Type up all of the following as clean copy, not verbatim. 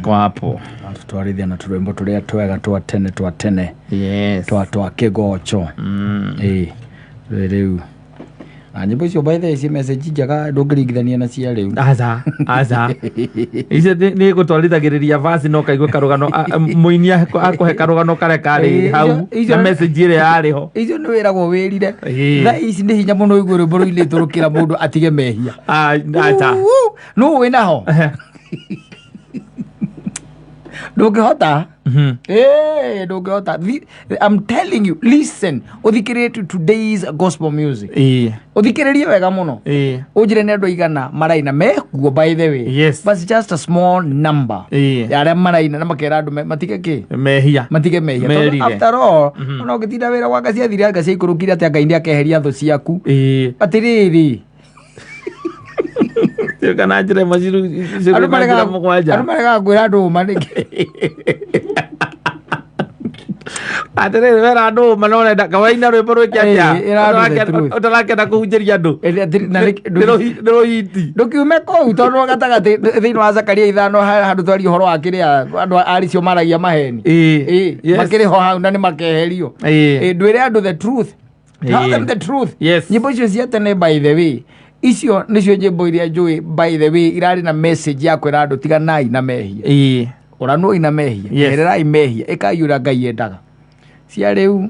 Ako hapo. Twarithia na tũrwĩmbo tũrĩa twega twa tene twa tene. Yes. Twa kĩgoco. Ĩĩ. Rĩu na nyĩmbo icio, by the way, ci message njega ndũngĩringithania na cia rĩu. Aca, aca, icio nĩ gũtwarithagĩrĩria vasi no kaigua karũgano, mũini akũhe karũgano karĩa karĩ hau na message ĩrĩa yarĩ ho. Icio nĩ wĩragwo wĩrire. Ĩĩ. Thaa ici nĩ hinya mũno ũigue rwĩmbo rũinĩtwo rũkĩra mũndũ atige mehia. Ah, aca. Nũ wĩnaho ndũngĩhota. Ĩĩ, ndũngĩhota. I'm telling you, listen, ũthikĩrĩrie to today's gospel music. Ũthikĩrĩrie wega mũno. Ũnjĩre nĩ andũ aigana maraina mekuo, by the way. But it's just a small number ya arĩa maraina na makera andũ matige kĩ? Mehia. Matige mehia. Tondũ Merire. after all, ona ũngĩtinda wĩra gwaka ciathire anga ciaikũrũkire atĩa, Ngai nĩ akeheria thũ ciaku. Atĩrĩrĩ. Kana njĩra ĩmwe Andũ njĩra 7. Andũ maregaga kwĩra andũ ũma nĩkĩ? Atĩrĩrĩ, wera andũ ũma no ũrenda kawaina rwĩmbo rwĩke atĩa? Ĩĩ, ĩra andũ the truth. Ũtarakenda kũhunjĩria andũ. Ĩrĩ na Nĩ rũhiti. Ndũkiume kũu tondũ gatagatĩ thĩinĩ wa Zakaria 5 handũ twaria ũhoro wa kĩrĩa andũ aricio maragia maheni. Ĩĩ, makĩrĩ ho hau na nĩ makeherio. Ĩĩ, ndwĩre andũ the truth. Tell them the truth. Nyĩmbo icio cia tene, by the way, icio nĩcio nyĩmbo iria njũĩ, by the way, irarĩ na message ya kwĩra andũ tiganai na mehia, ũranuoi na mehia, ehererai mehia, ĩkai ũrĩa Ngai endaga. Cia rĩu,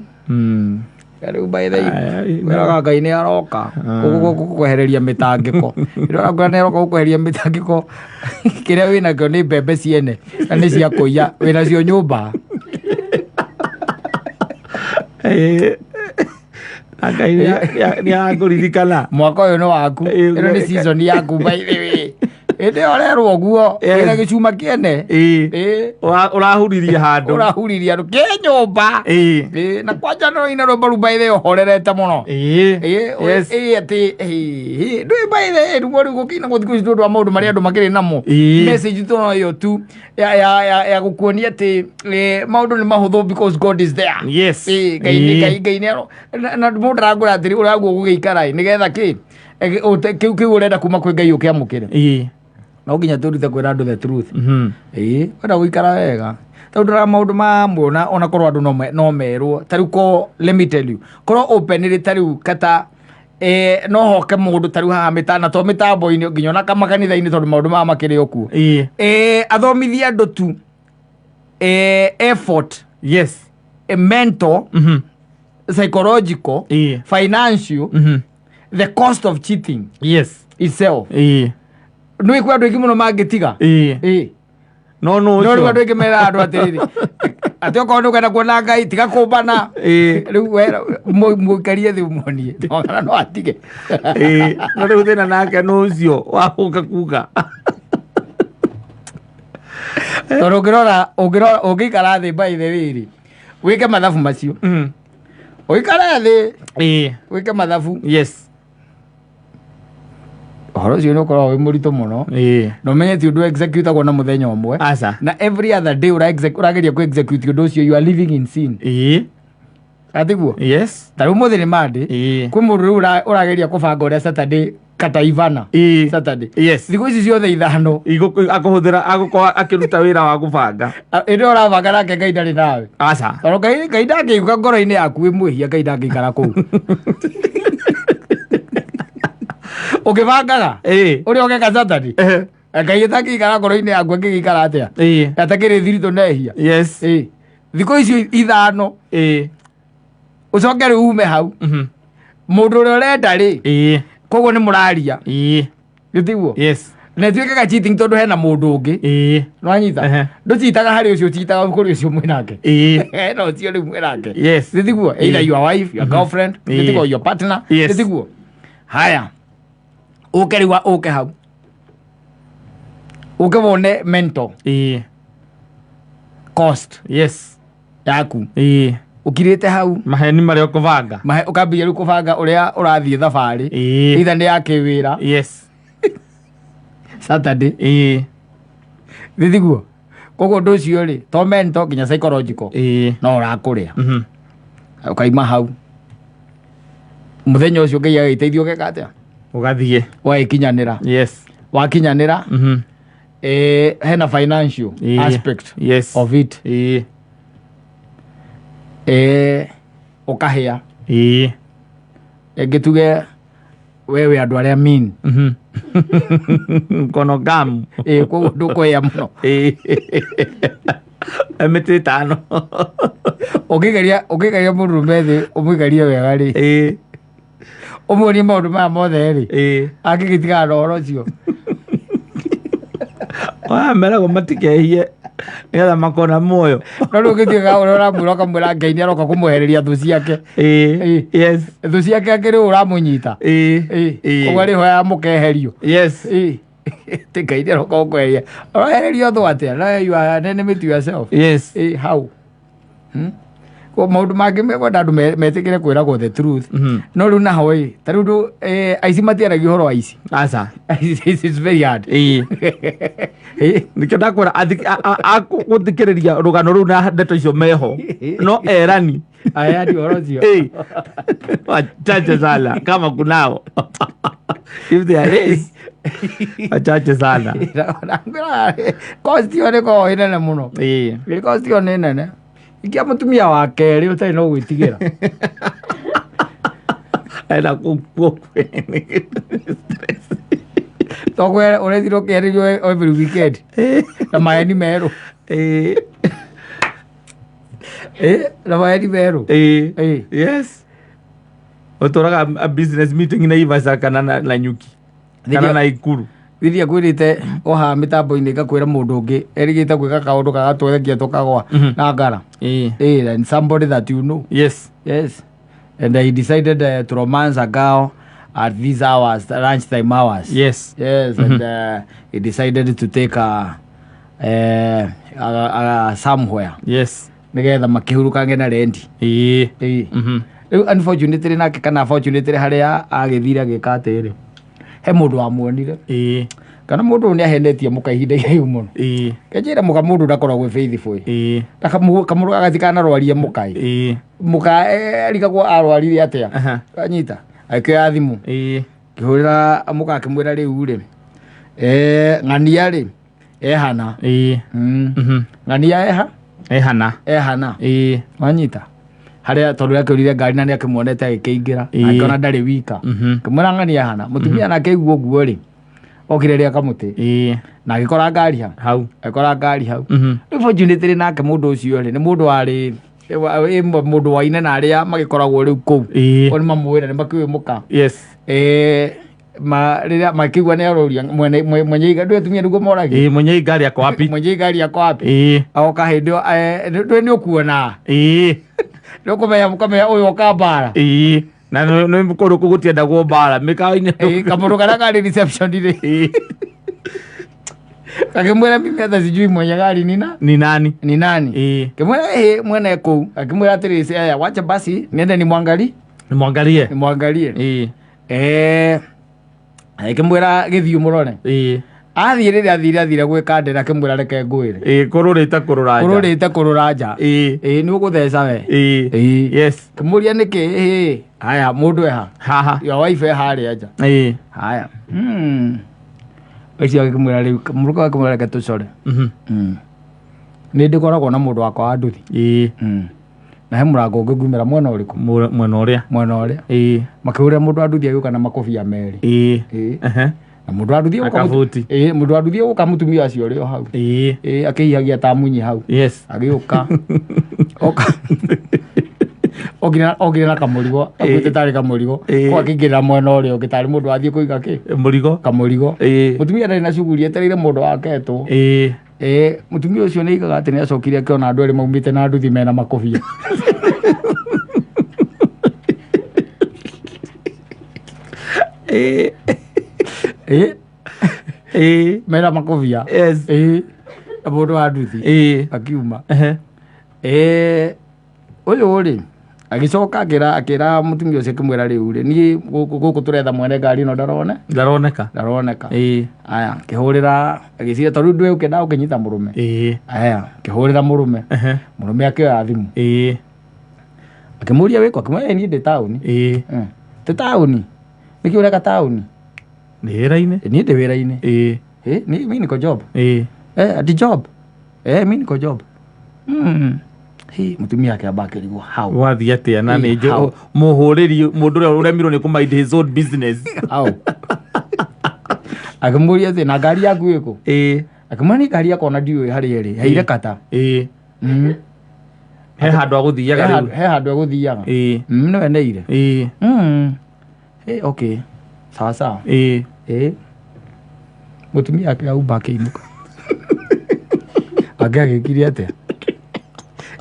cia rĩu, by the way, Ai, kwĩraga Ngai nĩ aroka gũkwehereria mĩtangĩko. Ĩrĩa nĩ aroka gũkweheria mĩtangĩko, kĩrĩa wĩnakĩo nĩ mbembe ciene na nĩ cia kũiya wĩnacio nyũmba. Ĩĩ. Na Ngai nĩ akũririkana. Mwaka ũyũ nĩ waku. Ĩno nĩ season yaku, by the way. Hĩndĩ ĩyo ũrerwo ũguo wĩna gĩcuma kĩene. Ũrahuririe handũ. Ũrahuririe andũ kĩ nyũmba. Ĩĩ, na kwanja no ina rwĩmbo rũu, by the way, ũhorerete mũno. Ĩĩ, ĩĩ, atĩ ĩĩ, ndũĩ, by the way, rĩu rĩu gũkĩina gũthikũ ici tondũ wa maũndũ marĩa andũ makĩrĩ namo. Message tu no ĩyo tu ya gũkuonia atĩ maũndũ nĩ mahũthũ because God is there. Ĩĩ, Ngai nĩ Ngai nĩ na mũndũ arangũra atĩrĩ ũraguo gũgĩikara ĩ nĩgetha kĩ kĩu ũrenda kuma kwĩ Ngai ũkĩamũkĩre. No nginya tũrute kwĩra andũ the truth. Ĩĩ, wenda gũikara wega tondũ ndũraga maũndũ mamwe ona korwo andũ no merwo ta rĩu ko, let me tell you, korwo openly ta rĩu kata no hoke mũndũ ta rĩu haha mĩtana to mĩtambo-inĩ nginya ona kamakanitha-inĩ tondũ maũndũ maya makĩrĩ o kuo. Athomithie andũ tu effort, mental, psychological, financial, the cost of cheating itself. Nĩ kwĩ andũ aingĩ mũno mangĩtiga. Ĩĩ. No no No rĩu ũcio. Andũ aingĩ meraga andũ atĩrĩrĩ atĩ okorwo nĩ ũkwenda kuona Ngai, tiga kũmbana. Rĩu we mũikarie thĩ ũmuonie kana no atige. Ĩĩ, no rĩu thĩna nake nĩ ũcio wa gũka kuga. Tondũ ũngĩrora ũngĩikara thĩ, by the way rĩ, wĩke mathabu macio, ũikare thĩ wĩke mathabu, ũhoro ũcio nĩ ũkoragwo wĩ mũritũ mũno. Na ũmenye ti ũndũ executagwo na mũthenya ũmwe. Aca. Na every other day ũrageria kũ execute ũndũ ũcio, you are living in sin. Atiguo? Yes. Ta rĩu mũthĩ nĩ Monday. Kwĩ mũndũ rĩu ũrageria kũbanga ũrĩa Saturday kataivana. Saturday. Thikũ ici ciothe 5. Akũhũthĩra agũkorwo akĩruta wĩra wa gũbanga. Ĩndĩ ũrabanga nake Ngai ndarĩ nawe. Aca. Tondũ Ngai ndangĩigua ngoro-inĩ yaku wĩ mwĩhia, Ngai ndangĩikara kũu ũkĩbangaga ũrĩa ũgeka Saturday. Ngai ĩtangĩikara ngoro-inĩ yaku angĩgĩikara atĩa atakĩrĩ thiritũ nehia? Ĩĩ. Thikũ icio 5, ũcoke rĩu ume hau, mũndũ ũrĩa ũrenda rĩ, koguo nĩ mũraria. Gĩtiguo? Na ĩtuĩkaga cheating tondũ hena mũndũ ũngĩ. Nĩwanyita? Ehe. Ndũchitaga harĩ ũcio, ũchitaga kũrĩ ũcio mwĩnake. Hena ũcio rĩu mwĩnake. Gĩtiguo? Either your wife, your girlfriend. Gĩtiguo? Your partner. Gĩtiguo? Haya, ũke rĩu, ũke hau, ũke wone mental cost yaku ũkirĩte hau. Maheni marĩa ũkũbanga. Ũkambia rĩu kũbanga ũrĩa ũrathiĩ thabarĩ, either nĩ ya kĩwĩra, Saturday. Thithiguo? Koguo ũndũ ũcio rĩ, to mental nginya psychological, no ũrakũrĩa. Ũkaima hau mũthenya ũcio, Ngai agĩteithia ũgeka atĩa? Ũgathiĩ. Ũgagĩkinyanĩra. Wakinyanĩra, Hena financial aspect yes of it. Ũkahĩa. Rĩngĩ tuge we wĩ andũ arĩa mean. Mkono gamu. Koguo ndũkũhĩa mũno. Mĩtĩ ĩtano. Ũngĩgeria mũndũrũme thĩ ũmũigarie wega rĩ, ũmuonie maũndũ maya mothe rĩ, angĩgĩtigana na ũhoro ũcio. Meragwo matikehie nĩgetha makona muoyo. No rĩu ũngĩtuĩka ũrĩa ũramwĩra ũkamwĩra Ngai nĩ aroka kũmwehereria thũ ciake. Yes. Thũ ciake akĩrĩ ũramũnyita. Koguo arĩhoyaga mũkeherio. Yes. Ti Ngai nĩ aroka gũkweheria. Ũrahererio thũ atĩa? No you are an enemy to yourself. Yes. How? Ko maũndũ mangĩ mekwenda andũ metĩkĩre kwĩragwo the truth. No rĩu naho ĩ, ta rĩu aici matiaragia ũhoro wa aici. Aca. It's very hard. Nĩkĩo ndakwĩra gũthikĩrĩria rũgano rũu na ndeto icio meho no erani Ayani ũhoro ũcio. Wachache sana kama kunao. If there is, wachache sana. Cost ĩyo nĩ ĩkoragwo ĩ nene mũno. Cost ĩyo nĩ nene. Ikia mũtumia wa kerĩ ũtarĩ na ũgwĩtigĩra. Ena kuo kwene. Tondũ ũrethire ũkĩarĩrio every weekend. Na maeni merũ. Na maeni merũ. Yes. Ũtũraga a business meeting na Ivasa kana na Nyuki. Kana na Ikuru. Rĩrĩa ngwĩrĩte o haha mĩtambo-inĩ ngakwĩra mũndũ ũngĩ erĩgĩte gwĩka kaũndũ gagatwerekia tũkagwa na ngara. And somebody that you know. Yes. Yes. And I decided to romance a girl at these hours, lunchtime hours. Yes. Yes, and he decided to take a somewhere. Yes. Nĩgetha makĩhurukange na rendi. Rĩu unfortunately nake kana fortunately harĩa agĩthire agĩka atĩrĩ, he mũndũ wamuonire. Kana mũndũ ũyũ nĩahenetie mũka ihinda iraihu mũno. Kenjĩra mũka mũndũ ndakoragwo faithful. Kamũndũ gagatikanarwarie mũka. Mũka arigagwo arwarire atĩa. Anyita akĩoya thimũ. Kĩhũrĩra mũka akĩmwĩra rĩu rĩ, ng'ania rĩ ehana. Ng'ania eha? Ehana. Ehana. Wanyita. Harĩa tondũ nĩakĩũrire ngari na nĩakĩmuonete agĩkĩingĩra. Akĩona ndarĩ wika. Akĩmwĩra ng'ania ehana. Mũtumia nake aigua ũguo rĩ, okire rĩa kamũtĩ. Na agĩkora ngari ha? Hau. Agĩkora ngari hau. Rĩu fortunately nake mũndũ ũcio rĩ, nĩ mũndũ warĩ mũndũ wa ine na arĩa magĩkoragwo rĩu kũu. O nĩ mamwĩra nĩ makĩũĩ mũka. Yes. Rĩrĩa makĩigua nĩ aroria mwenye ndũĩ atumia nĩguo moragia. Mwenye ngari ako wapi? Mwenye ngari ako wapi? Agoka hĩndĩ ĩyo, ndũĩ nĩ ũkuona. Nĩ ũkũmenya mũkamenya ũyũ oka mbara. Na nĩ kũndũ kũu gũtiendagwo mbara mĩkawa-inĩ. Kamũndũ karĩa karĩ reception rĩ. Akĩmwĩra mimi hata sijui mwenye gari ni na? Ni nani? Ni nani? Akĩmwĩra mwene kũu. Akĩmwĩra atĩrĩ, aya wacha basi niende nimwangalie. Nimwangalie. Nimwangalie. Akĩmwĩra gĩthiĩ ũmũrore. Athiĩ rĩrĩa athire gwĩka ndĩra akĩmwĩra reke ngwĩre. Kũrũrĩte kũrũra nja. Kũrũrĩte kũrũra nja. Nĩ ũgũtheca we. Yes. Kĩmũria nĩkĩ? Haya mũndũ eha. Haha. Your wife e harĩa nja. Haya. Ũcio agĩkĩmwĩra rĩu, mũrũka akĩmwĩra reke tũcore. Nĩ ndĩkoragwo na mũndũ wakwa wa nduthi. Na he mũrango ũngĩ ngumĩra mwena ũrĩkũ? Mwena ũrĩa. Mwena ũrĩa. Makĩhũrĩra mũndũ wa nduthi agĩũka na makobia merĩ. Na mũndũ wa nduthi agĩũka mũndũ wa nduthi agĩũka mũtumia ũcio ũrĩ o hau. Akĩhihagia ta munyi hau. Yes. Agĩũka. Oka. Okire na kamũrigo, akuĩte tarĩ kamũrigo. Ko akĩingĩrĩra mwena ũrĩa ũngĩ tarĩ mũndũ wathiĩ kũiga kĩ? Mũrigo. Kamũrigo. Mũtumia ndarĩ na cuguri etereire mũndũ wake etwo. Mũtumia ũcio nĩ aigaga atĩ nĩ acokire akĩona andũ erĩ maumĩte na nduthi mena makobia. Mena makobia. Yes. Na mũndũ wa nduthi. Akiuma. Ũyũ rĩ, agĩcoka akĩra mũtumia ũcio akĩmwĩra rĩu rĩ, niĩ gũkũ tũretha mwene ngari ĩno ndarone? Ndaroneka. Ndaroneka. Aya, akĩhũrĩra, agĩciria tondũ ndũĩ ũkĩenda ũkĩnyita mũrũme. Aya, akĩhũrĩra mũrũme. Mũrũme akĩoya thimũ. Akĩmũria wĩkũ, akĩmwĩra niĩ ndĩ taũni. Ndĩ taũni. Nĩkĩ ũreka taũni? Nĩ wĩra-inĩ. Niĩ ndĩ wĩra-inĩ. Eh, ni mi niko job. Ĩĩ. Eh, ati job. Eh, mi niko job. Hi, mutumia akĩamba akĩrigwo how. Wathiĩ atĩa na nĩ Ĩĩ, how? Mũhũrĩri mũndũ ũrĩa ũremirwo nĩ kũmind his own business. How? Akĩmũria atĩ na ngari yaku ĩkũ? Ĩĩ. Akĩmwĩra nĩ ngari yakwa ona ndiũĩ harĩa ĩrĩ, heire kata. Ĩĩ. He handũ agũthiaga He rĩu. handũ, he handũ egũthiaga. Ĩĩ. Nĩwe neire. Ĩĩ. Eh, okay, sawa sawa. Ĩĩ. Eh, mũtumia akĩaumba akĩinũka. Angĩ agĩkire atĩa?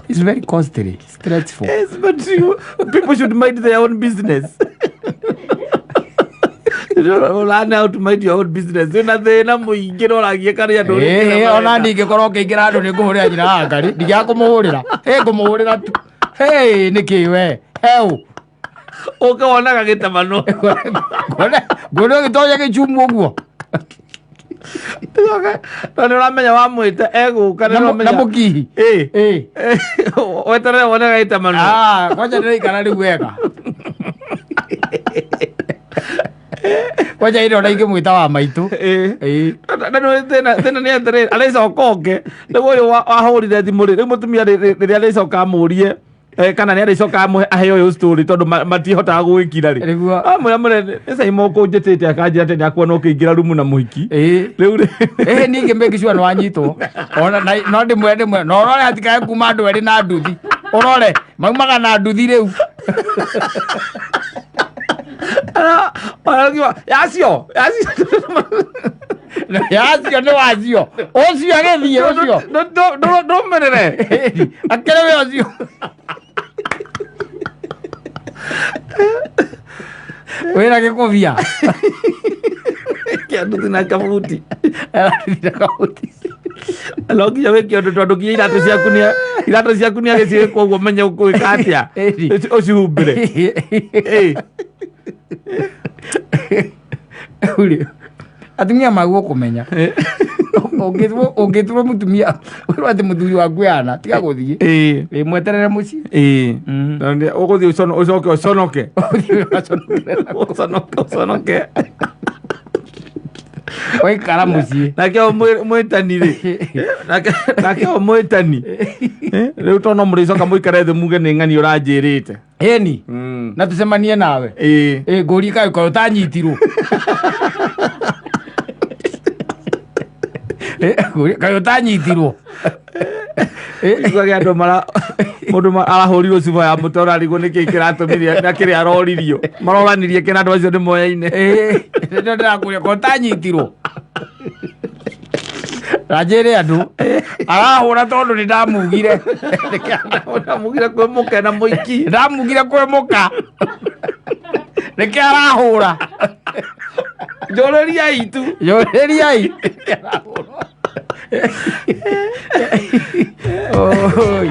It's very costly, stressful. Yes, but people should mind their own business. You don't learn how to mind your own business. Wĩna thĩna mũingĩ na ũragiĩka nĩ andũ. Ĩĩ, ona ndingĩkorwo ngĩingĩra andũ nĩ ngũhũrĩra nyina wa ngari, ndingĩaga kũmũhũrĩra. Ĩ, ngũmũhũrĩra tu. Hey, nĩkĩ we heu? Ũke wonaga gĩtamano. Nguona ũgĩtonya gĩchumu ũguo. No nĩ ũramenya wamwĩte egũka nĩ Na ũramenya. na mũkihi. Ĩĩ. Ĩĩ. Weterere wonaga gĩtamano. Ah, kwanja ndĩraikara rĩu wega. Kwanja ĩno ona ingĩmwĩta wa maitũ. Ĩĩ. Ĩĩ. Na nĩ thĩna nĩ atĩrĩrĩ, arĩcoka oke rĩu ũyũ wahũrire thimũ rĩ, rĩu mũtumia rĩrĩa arĩcoka amũrie, kana nĩ arĩcoka amũhe aheo ũyũ story tondũ matihotaga gũgĩkira rĩ. Nĩguo. Amwĩra mũre nĩ caima ũkũnjĩtĩte akanjĩra atĩ nĩakuona ũkĩingĩra rumu na mũhiki. Ĩĩ. Rĩu rĩ. Ĩhĩ, ningĩ make sure nĩ wanyitwo. Ona no ndĩmwĩre ndĩmwĩre no ũrore hatikae kuma andũ erĩ na nduthi. Ũrore maumaga na nduthi rĩu. Yacio yacio. Yacio nĩ wacio. Ũcio agĩthiĩ ũcio. Ndũmĩrĩre. Akĩrĩ we ũcio. Wĩra gĩkũbia. Kĩa nduthi na kabuti. Nduthi na kabuti. No nginya wĩke ũndũ tondũ nginya iratũ ciaku nĩ iratũ ciaku nĩ agĩciĩkwo ũguo menye ũgwĩka atĩa. Ũcihumbĩre. Ĩĩ. Rĩu, atumia maguo kũmenya ũngĩturwo mũtumia wĩrwo atĩ mũthuri waku yana tiga gũthiĩ. Ĩĩ. Ĩ, mweterere mũciĩ. Ĩĩ. Ũgũthiĩ ũcoke ũconoke. Ũthiĩ ũgaconokerera. Ũconoke ũconoke. Waikara mũciĩ. Nake o mwĩtani rĩ, nake o mwĩtani rĩu to no mũrĩcoka mũikare thĩ muge nĩ ng'ani ũranjĩrĩte. Ĩni, na tũcemanie nawe. Ĩĩ. Ĩ, ngũrie kaĩ kaĩ ũtanyitirwo. Ĩ, ngũrie kaĩ ũtanyitirwo. Iguage andũ mara mũndũ arahũrirwo cuba ya mũtwe ũrarigwo nĩkĩ kĩratũmire na kĩrĩa aroririo maroranirie kĩna andũ acio nĩ moyaine. Ĩ, nĩkĩo ndĩrakũria kaĩ ũtanyitirwo. Na njĩre andũ arahũra tondũ nĩ ndamugire. Ndamugire kwĩ mũke na mũiki. Ndamugire kwĩ mũka, nĩkĩo arahũra. Njũrĩriai tu. Njũrĩriai. Oi.